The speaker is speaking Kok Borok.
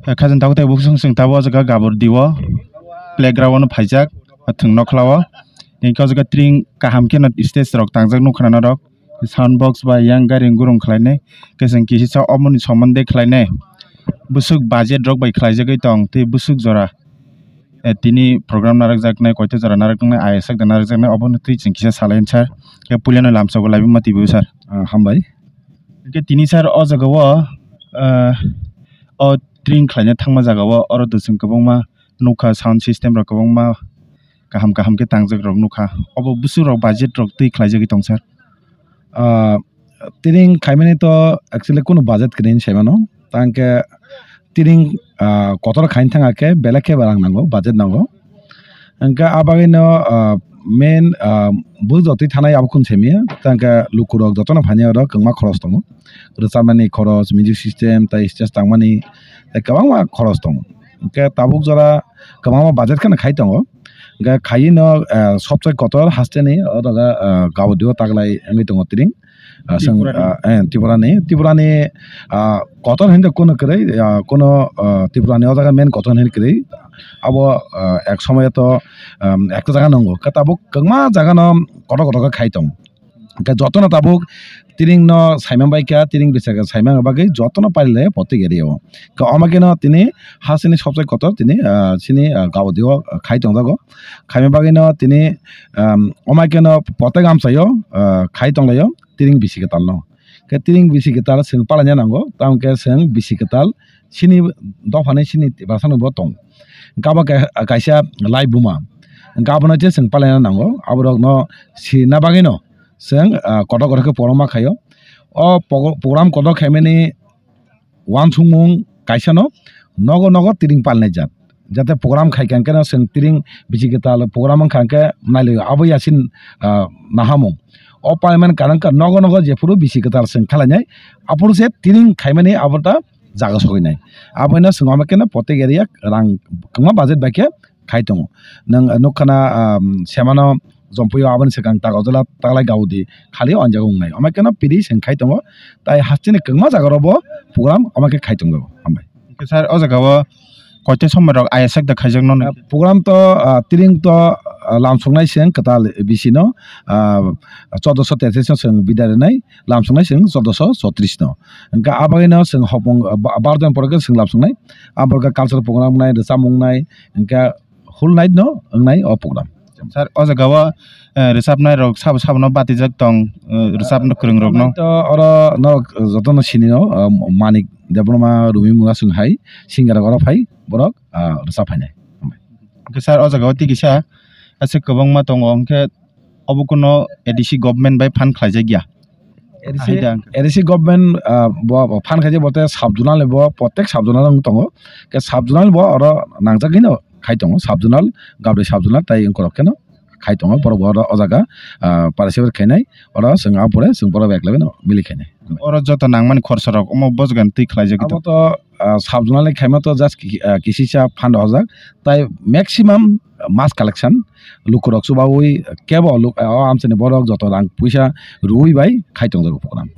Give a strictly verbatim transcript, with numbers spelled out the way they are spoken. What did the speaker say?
Khajang tabuk tei bukhuk song song tabuk o jaga gabur diwo playground o phaijak, thwng nokhlao. Hinkhe o jaga tring kaham kheno stage rok tangjak nukha na norok. Sound box bai yang gari gurung khlainai, khe chwng kisisa oboni somonde khlainai. Bwswk budget rok bai khlaijagwi tong, tei bwswk jora, eh, tini program narwkjaknai, koito jora narwkjaknai, ayasakda narwkjaknai, obono twi chwng kisa salai sir. Khe puilano lamsogo laibuma twibo sir. Ah, hambai. Hinkhe tini sir o jaga o, eh, o tring khlaina thangma jaga o, oro to chwng kwbangma nukha, sound system rok kwbangma kaham kaham khe tangjak rok nukha. Obo bwswk rok budget rok twi khlaijagwi tong sir? Ah, tring khaimani to actually kunu budget kwrwi hinwi saimano. Tangkhe tring, ah, kotor khaina thangkhe belai khe rang nango, budget nango. Hwnkhe a bagwino, ah, main, ah, bwrwi jotwi thanai abo kunu simi. Tangkhe lukurok jotono phainai oro kwbangma khoros tongo. Rwchapmani khoros, music system, tei stage tangmani, tei kwbangma khoros tongo. Hwnkhe tabuk jora kwbangma budget kheno khai tongo. Hwnkhe khaiwi no, ah, sobse kotor hasteni o jaga, ah, Gaudi o taglai wngwi tongo tring. Ah, chwng, Tripura ni. Ah, eh, Tripura ni, Tripura ni, ah, kotor hinwi kunu kwrwi, ah, kunu, ah, Tripura ni o jaga main kotor hinwi kwrwi. Abo, ah, ek somoyo to, um, ekta jaga nungo. Khe tabuk kwbangma jaga no kotor kotor khe khai tong. Hwnkhe jotono tabuk tring no saimang bai kha, tring bisa khe saimang bagwi jotono pailai protek area o. Khe omo kheno tini hasteni sobse kotor tini, ah, chini, ah, Gaudi o khai tongjago. Khaima bagwino tini, um, omo kheno protek amchaio, ah, khai tonglaio tring bisi kwtalno. Khe tring bisi kwtal chwng palaina nango, tamo khe chwng bisi kwtal chini dophani chini tiprasano bo tong. Hwnkhe abo khe kaisa lai buma. Hwnkhe abono je chwng palaina nango, aborokno sirina bagwino chwng, ah, kotor kotor khe program ma khaio. O pog-, program kotor khaimani uansukmung kaisano nogo nogo tring palinai jat. Jate program khaikha hwnkhe no chwng tring bisi kwtal program wngkha hwnkhe nailai abo yasin, ah, nahamung. O palimani karon kha nogo nogo jephuru bisi kwtal chwng khalainai, aphuru se tring khaimani abo ta jaga sogwinai. Aboino chwng omo kheno protek area rang kwbangma budget bai khe khai tongo. Nwng nukha na, um, semano Jompuio aboni swkang Takarjala taglai Gaudi khali o jaga wngnai. Omo kheno piri chwng khai tongo. Tai hasteni kwbangma jaga rok bo program omo khe khai tongo. Hambai. Hwnkhe sir, o jaga o koito somoi rok ayasakda khaijakno? Ah, program to, ah, tring to, ah, lamsoknai chwng kwtal bisi no, ah, chordoso tetris no chwng bidai rwnai, lamsoknai chwng chordoso chotris no. Hwnkhe a bagwino chwng hopung, ah, ba-, baro din pore khe chwng lamsoknai. Aborok cultural program wngnai, rwchapmung wngnai, hwnkhe whole night no wngnai o program. Sir, o jaga o, eh, rwchapnai rok sabo sabo no batijak tong, eh, rwchapna kwrwng rok no? To oro norok jotono sini no, eh, Manik Debbarma, Rumi Mura chwng hai singer rok oro phai borok, ah, rwchap phainai. Hwnkhe sir, o jaga o tei kisa aswk kwbangma tongo, hwnkhe obo kuno A D C government bai fund khlaijak ya? A D C, Hai da. A D C government, ah, bo, bo fund khaijak bo tei sub zonal ni bo, protek sub zonal wng tongo. Khe sub zonal bo oro nangjagwi no khai tongo, sub zonal, Gabri sub zonal tei wngkorok kheno khai tongo. Borok bo oro o jaga, ah, participate khainai, oro chwng aphuru chwng borok bai ekla no mili khainai. Oro joto nangmani khorsa rok omo bojgan twi khlaijagwi Abo tongo. To, ah, sub zonal ni khaima to just ki-, ah, kisisa fund hojak, tai maximum mass collection, lukurok chubaui kebo luk-, o amchaini borok joto rang puisa rwui bai khai tongjago program.